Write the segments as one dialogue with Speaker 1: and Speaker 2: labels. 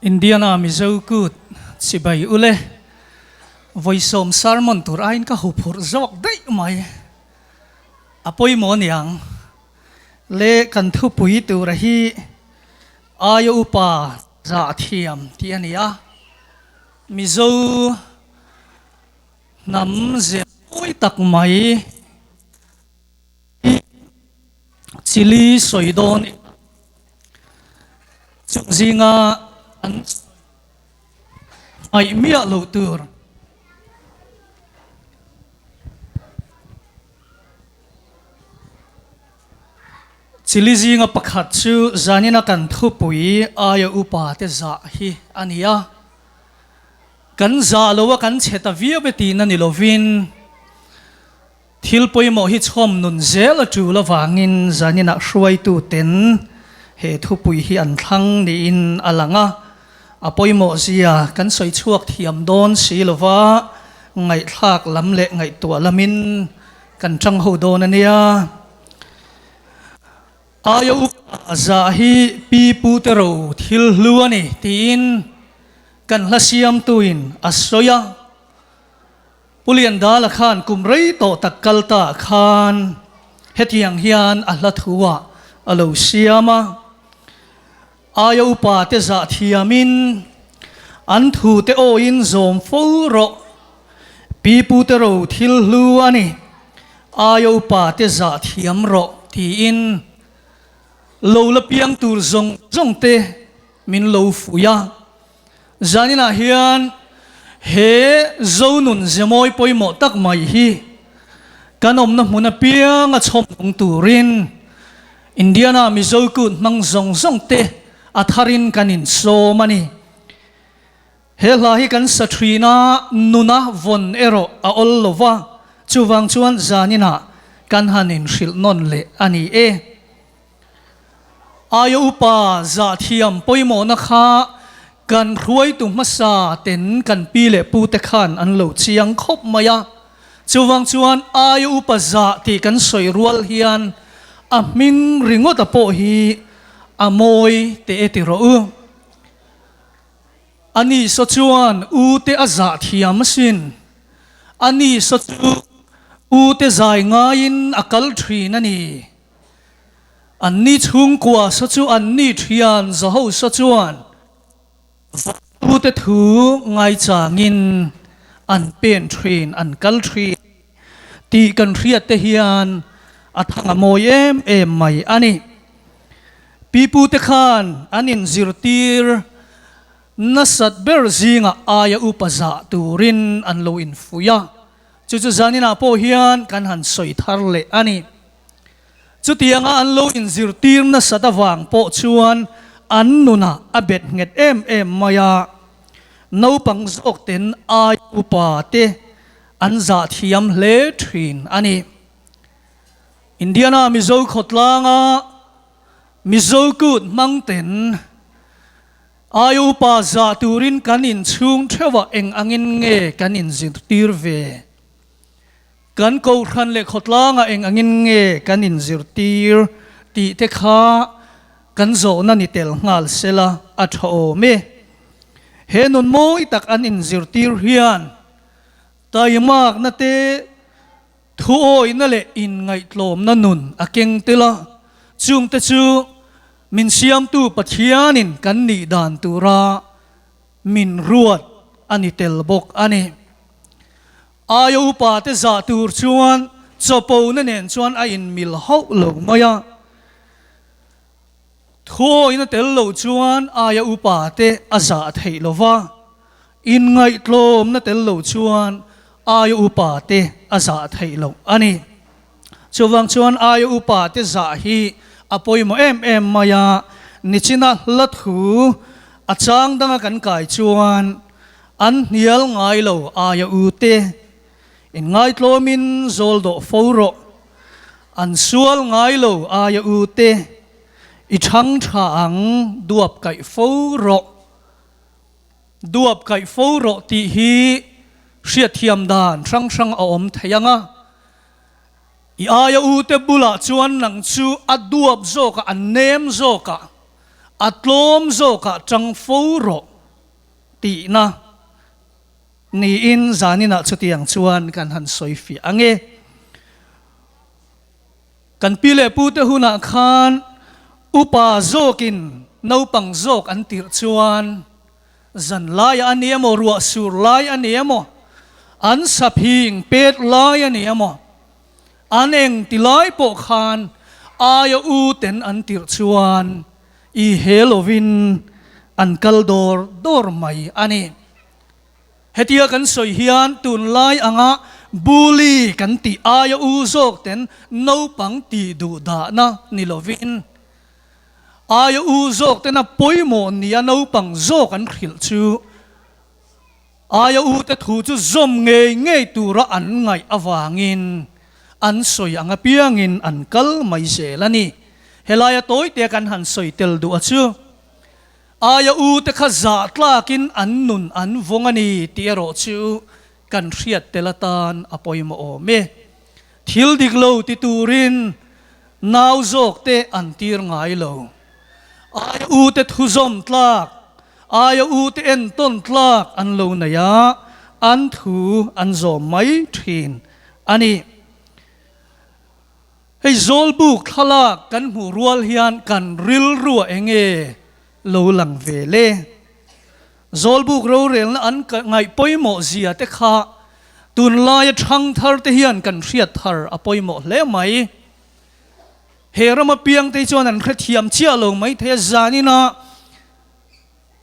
Speaker 1: Indiana Mizo Kut chibai ule vawisawm sermon tur aiin ka huphurh zawk daih mai. A pawimawh aniang le kan thupui tura hi aia upa zah thiam tih a ni a. Mizo hnam ze mawi tak mai hi chili sawi dawn ila chung zinga an hmaih miah loh tur. Chili zinga pakhat chu zanina kan thupui aia upa te zah hi a ni a. Kan zah lo a kan chhe ta viau e tihna ni lovin thil pawimawh hi chhawm nun zel a tul avangin zaninah hruaitu ten he thupui hi an thlang niin a lang a, a pawimawh zia kan sawi chhuak thiam dawn si lova ngaihthlak lam leh ngaihtuah lamin kan tang ho dawn a nia. Aia upa zah hi pi pu te ro thil hlu a ni tiin kan hla siamtuin a sawi a. Pu Liandala khan kum rei tawh tak kal ta khan hetiang hian a hla thuah a lo siam a. Aia upa te zah thiamin an thu te awiin zawm fo rawh. Pi pu te ro thil hlu a ni. Aia upa te zah thiam rawh tiin lo la piang tur zawng zawng te min lo fuih a. Zaninah hian he Zonun zemawi pawimawh tak mai hi kan awmna hmun apianga chhawm nung turin Indiana Mizo kut hmang zawng zawng te a tharin kan insawm a ni. He hla hi kan sa thin a, nuna vawn erawh a awl lo va, chuvang chuan zaninah kan han inhrilh nawn leh a ni e. Aia upa zahthiam pawimawhna kha kan hruaitu hmasa ten kan pi leh pu te khan an lo chiang khawp mai a. Chuvang chuan aia upa zah tih kan sawi rual hian a hming ringawta pawh hi a mawi teh e ti rawh u. Ani saw chuan u te a zah thiam asin. Ani saw chu u te zai ngaiin a kal thin a ni. Anni chhungkua saw chu anni thian zaho saw chuan Vaktute thu ngaichangin an pen thin, an kal thin tih kan hriat te hian a thang a mawi em em mai a ni. Pipute khan an inzirtir nasat ber zingah aia upa zah turin an lo infuih a, chu chu zaninah pawh hian kan han sawi thar leh a ni. Chutianga an lo inzirtir nasat avang pawh chuan an nunah a bet nghet em em mai a, naupang zawk ten ai upa te an zah thiam hle thin a ni. Indiana Mizo khawtlanga Mizo kut hmang ten ai upa zah turin kan inchhung theuhah eng angin nge kan inzirtir ve? Kan kohhran leh khawtlangah eng angin nge kan inzirtir tih te kha kan zawhna ni tel nghal sela a tha awm e. He nun mawi tak an inzirtir hian taimakna te, thuawihna leh inngaihtlawmna nun a keng tel a, chungte chu min siamtu Pathianin kan nih dan tura min ruat a ni tel bawk a ni. Aia upa te zah tur chuan chawpona nen chuan a inmil hauh lo mai a. Thuawina tel lo chuan aia upa te a zah theih lo va, inngaihtlawmna tel lo chuan aia upa te a zah theih loh a ni. Chuvang chuan aia upa te zah hi a pawimawh em em mai a, nichina hla thu a chang danga kan kai chuan An hnial ngai lo aia u te, in ngaitlawmin zawl dawh fo rawh. An sual ngai lo aia u te, i chhang tha ang duap kaih fo rawh. Duap kaih fo rawh tih hi hriatthiam dan hrang hrang a awm thei ang a. I aia u te bulah chuan nang chu a duap zawkah, a nem zawkah, a tlawm zawkah chang fo rawh. tihna niin zaninah chutiang chuan kan han sawi fiah ang e. Kan pi leh pute hunah khan upa zawkin naupang zawk an tirh chuan zan laiah a ni emaw, ruah sur lai a ni emaw, an saphing pet lai a ni emaw, an eng ti lai pawh khan aia u ten an tirh chuan i he lovin an kal dawr dawr mai a ni. Hetia kan sawi hian tunlai anga bully kan tih aia u zawk ten naupang tih duh dahna ni lovin aia u zawk tena pawimawh nia naupang zawk an hrilh chu aia u te thu chu zawm ngei ngei tura an ngaih avangin an sawi ang apiangin an kal mai zel a ni. Helaia tawite kan han sawi tel duh a chu. Aia u te kha zah tlakin an nun an vawng a ni tih erawh chu kan hriat tel atan a pawimawh awm e. Thil dik lo ti turin nau zawk te an tir ngai lo. Aia u te thu zawm tlak, aia u te entawn tlak an lo nei a, an thu an zawm mai thin a ni. Hei Zawlbuk thlalak kan hmuh rual hian kan rilruah enge lo lang ve le? Zawlbuk rorelna an ngaih pawimawh zia te kha tunlaia thangthar te hian kan hriat thar a pawimawh hle mai. He rama piang te hi chuan an hrethiam chiah lo mai thei a, zanina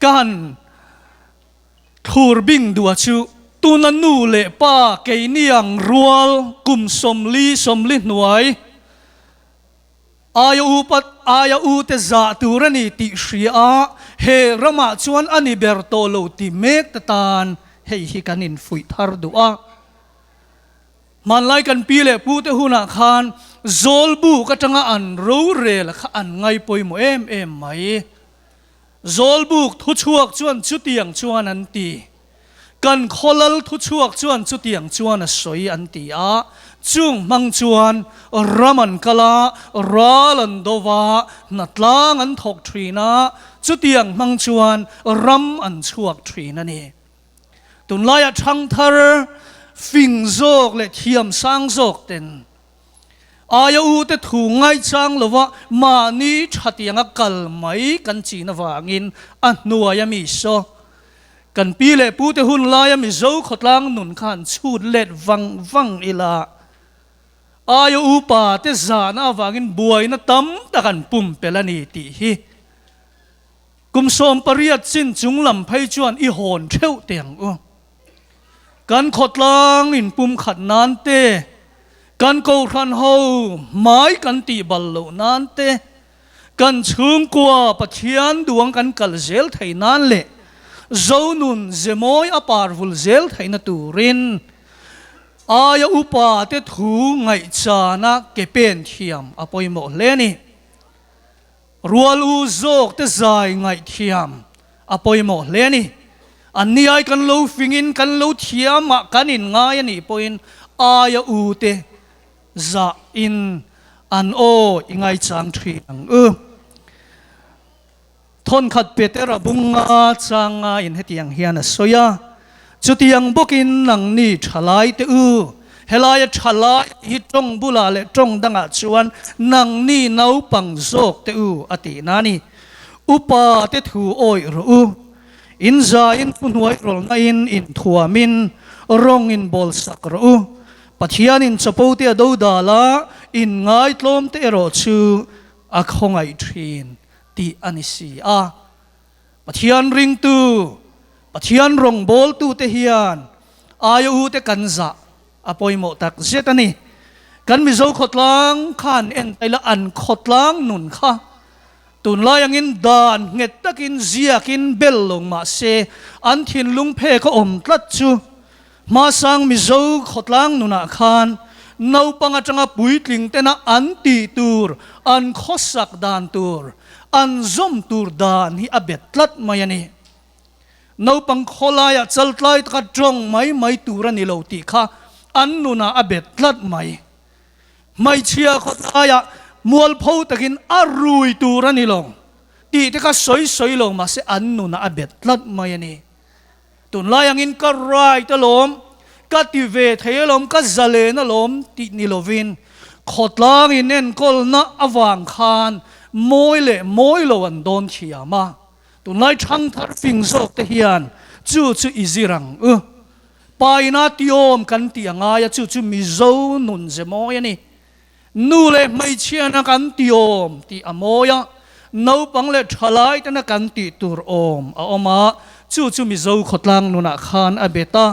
Speaker 1: ka han Thlur bing dua chu tuna nu leh pa keiniang rual kum 40 40 hnuai aia upat aia u te zah tur a ni tih hria a, he ramah chuan a ni ber tawh lo ti mek te tan hei hi kan infuih thar duh a. Hmanlai kan pi leh pu te hunah khan Zawlbuk atanga an rorel kha an ngai pawimawh em em mai. Zawlbuk thuchhuak chuan chutiang chuan an ti. Kan khawlal thuchhuak chuan chutiang chuan a sawi an ti a. Chung hmang chuan ram an kal a, ral an do va, hnatlang an thawk thin a, chutiang hmang chuan ram an chhuak thin a ni. Tunlaiah thangthar fing zawk leh thiam sang zawk ten Aia u te thu ngaichang lova mahni thatianga kal mai kan chin avangin a hnuaia mi saw kan pi leh pu te hun laia Mizo khawtlang nun kha han chhut let vang vang ila. Aia upa te zahna avangin buaina tam tak an pumpelh a ni tih hi kum 18 chin chung lam phei chuan i hawn theuh teh ang u. Kan khawtlang inpumkhat nan te, kan kohhran ho hmai kan tih bal loh nan te, kan chhungkua Pathian duang kan kal zel thei nan leh Zonun zemawi a parvul zel theihna turin aia upa te thu ngaihchana ke pen thiam a pawimawh hle a ni. Rual u zawk te zai ngaihthiam a pawimawh hle a ni. An ni ai kan lo fingin kan lo thiam ah kan in ngai a nih pawhin aia u te zah in an aw i ngaichang thin ang u. Thawnkhat Petera bunga changa in hetiang hian a sawi a, Chutiang bawkin nangni thalai te u, helaia thalai hi tawng bulah leh tawng dangah chuan nangni naupang zawk te u a tih na ni. Upa te thu awih rawh u, in zaiin thuhnuai rawlnain inthuamin rawng in bawlsak rawh u, Pathianin chapo te a do dal a, in ngaitlawm te erawh chu a khawngaih thin tih a ni si a. Pathian ringtu, Pathian rawngbawltute hian aia ute kan zah a pawimawh tak zet a ni. Kan Mizo khawtlang khan en taila an khawtlang nun kha tunlai angin dan nghet takin ziakin bel lo mahse an thinlung phek a awm tlat chu hmasang Mizo khawtlang nunah khan naupang atanga puitling tena an tih tur, an khawsak dan tur, An zawm tur dan hi a bet tlat mai a ni. Naupang khawlaiah chaltlai taka tawng mai mai tur a ni lo tih kha an nunah a bet tlat mai. Hmeichhia khawtlaiah mualpho takin a rui tur a ni lo tih te kha sawi sawi lo mahse an nunah a bet tlat mai a ni. Tunlai angin ka right alawm, ka ti ve thei alawm, ka zalen alawm tih ni lovin khawtlang inenkawlna avang khan mawi leh mawi lo an dawn thiam a. Tunlai thangthar fing zawk te hian chu chu i zir ang u. Pa ina tiawm kan tih a ngai a, chu chu Mizo nun ze mawi a ni. Nu leh hmeichhiana kan tiawm tih a mawi a, naupang leh thalai tena kan tih tur awm a awm a, chu chu Mizo khawtlang nunah khan a bet a,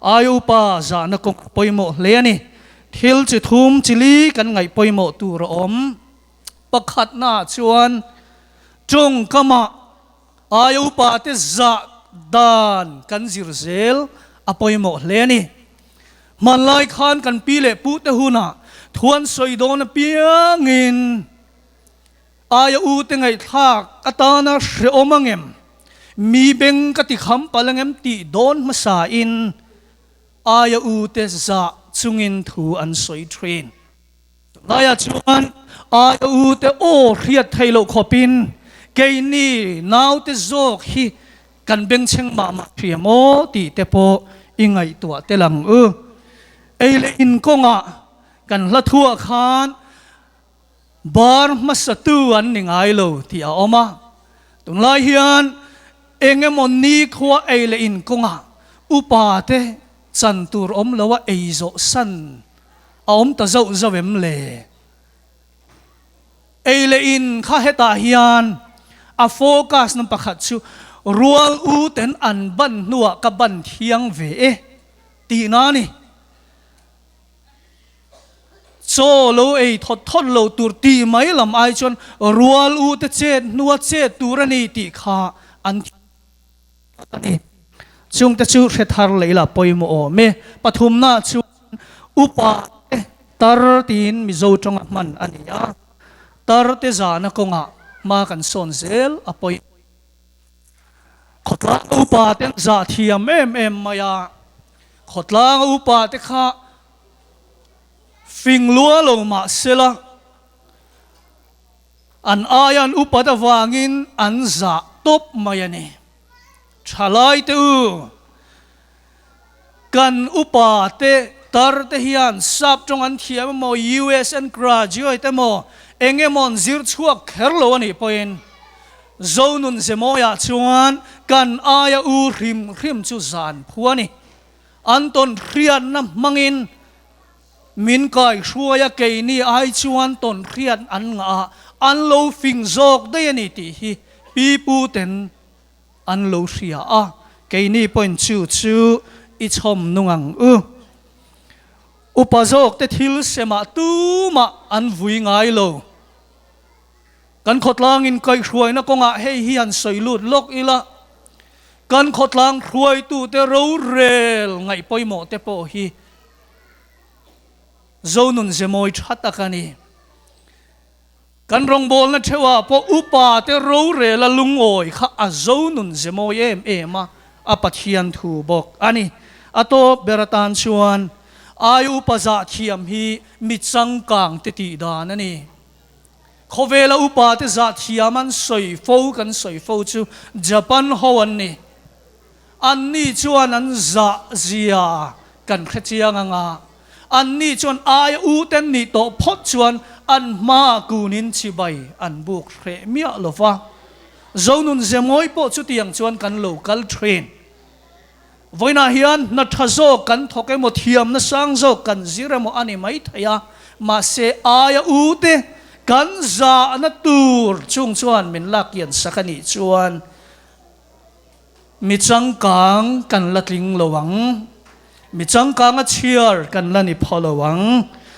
Speaker 1: ai upa zahna kawng a pawimawh hle a ni. Thil chi thum chi li kan ngaih pawimawh tur a awm. Pakhatnaah chuan tawngkamah ai upa te zah dan kan zir zel a pawimawh hle a ni. Hmanlai khan kan pi leh pu te hunah thuan sawi dawn apiangin aia u te ngaihthlak atana hrehawm angem, mi beng ka ti kham palh angem tih dawn hmasain aia u te zah chungin thu an sawi thin. Tunlaiah chuan aia u te aw hriat theih loh khawpin keini naute zawk hi kan bengchheng mah mah hria maw tih te pawh i ngaihtuah tel ang u. Ei leh in kawngah kan hla thuah khan bar hmasatu an ni ngai lo tih a awm a. Tunlai hian eng emaw nikhua ei leh in kawngah upa te chan tur awm lo a ei zawh san A awm ta zauh zauh em le? Ei leh in kha hetah hian a focus na pakhat chu rual u ten an ban hnuah ka ban thiang ve e tihna a ni. Chaw lo ei thawt thawt lo tur tih mai lam ai chuan rual u te chet hnua chet tur a ni tih kha an a ni. Chungte chu hre thar leh ila pawimawh awm e. Pathumna chuan upa te tar tiin Mizo tawnga hman a ni a, tar te zahna kawngah hma kan sawn zel a pawi. Khawtlang upa te an zah thiam em em mai a, khawtlang upa te kha fing lua lo mah sela, An aia an upat avangin an zah tawp mai a ni. Thalai te u, kan upa te tar te hian sap tawng an thiam emaw, US an graduate emaw, eng emaw an zir chhuak kher lo a nih pawhin Zonun Zemawiah chuan kan aia u hrim hrim chu zan phu a ni. An tawn hriatna hmangin Min kaihruai a keini ai chuan tawn hriat an ngah a, an lo fing zawk daih a ni tih hi pi pu ten an lo hria a, keini pawhin chu chu i chhawm nung ang u. Upa zawk te thil semah tumah an vui ngai lo. Kan khawtlangin kaihhruaina kawngah hei hi han sawi lut lawk ila, kan khawtlang hruaitute rorel ngaih pawimawh te pawh hi Zonun zemawi tha tak a ni. Kan rawngbawlna theuhah pawh upa te rorela lungawi kha a Zonun zemawi em em a, a Pathian thu bawk a ni. A tawp ber atan chuan ai upa zahthiam hi mi changkang te tih dan a ni. Khawvela upa te zah thiam an sawi fo kan sawi fo chu Japan ho an ni. An ni chuan an zah zia kan hre chiang ang a, an ni chuan aia u ten nih tawh phawt chuan an hmaah kunin chibai an buk hreh miah lo va. Zonun Zemawi pawh chutiang chuan kan lo kal thin. Vawiinah hian hna tha zawk kan thawk emaw, thiamna sang zawk kan zir emaw a ni mai thei a, mahse aia u te kan zahna tur chung chuan min lak kian sak a nih chuan mi changkang kan la tling lo ang, mi changkanga chhiar kan la ni phaw lo ang.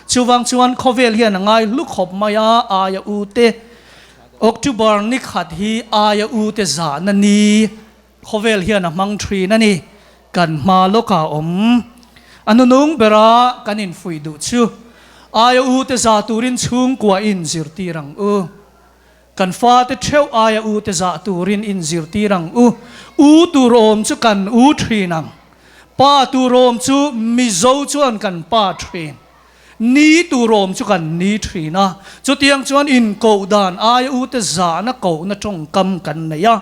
Speaker 1: Chuvang chuan khawvel hian a ngai hlu khawp mai a, aia u te October ni khat hi aia u te zahna ni Khawvel hian a hmang thin a ni. Kan hma lawkah awm. A nunung bera kan infuih duh chu aia u te zah turin chhungkua in zirtir ang u. Kan fate theuh aia u te zah turin in zirtir ang u. U tur awm chu kan u thin ang. Pa tur awm chu Mizo chuan kan pa thin. Ni tur awm chu kan ni thin a. Chutiang chuan inkoh dan aia u te zahna kohna tawngkam kan nei a.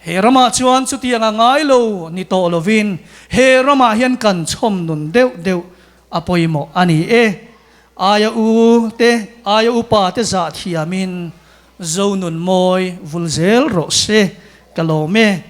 Speaker 1: He ramah chuan chutiang a ngai lo ni tawh lovin he ramah hian kan chhawm nun deuh deuh a pawimawh a ni e. Aia u te, aia upa te zah thiamin Zonun mawi vul zel rawh se ka lawm e.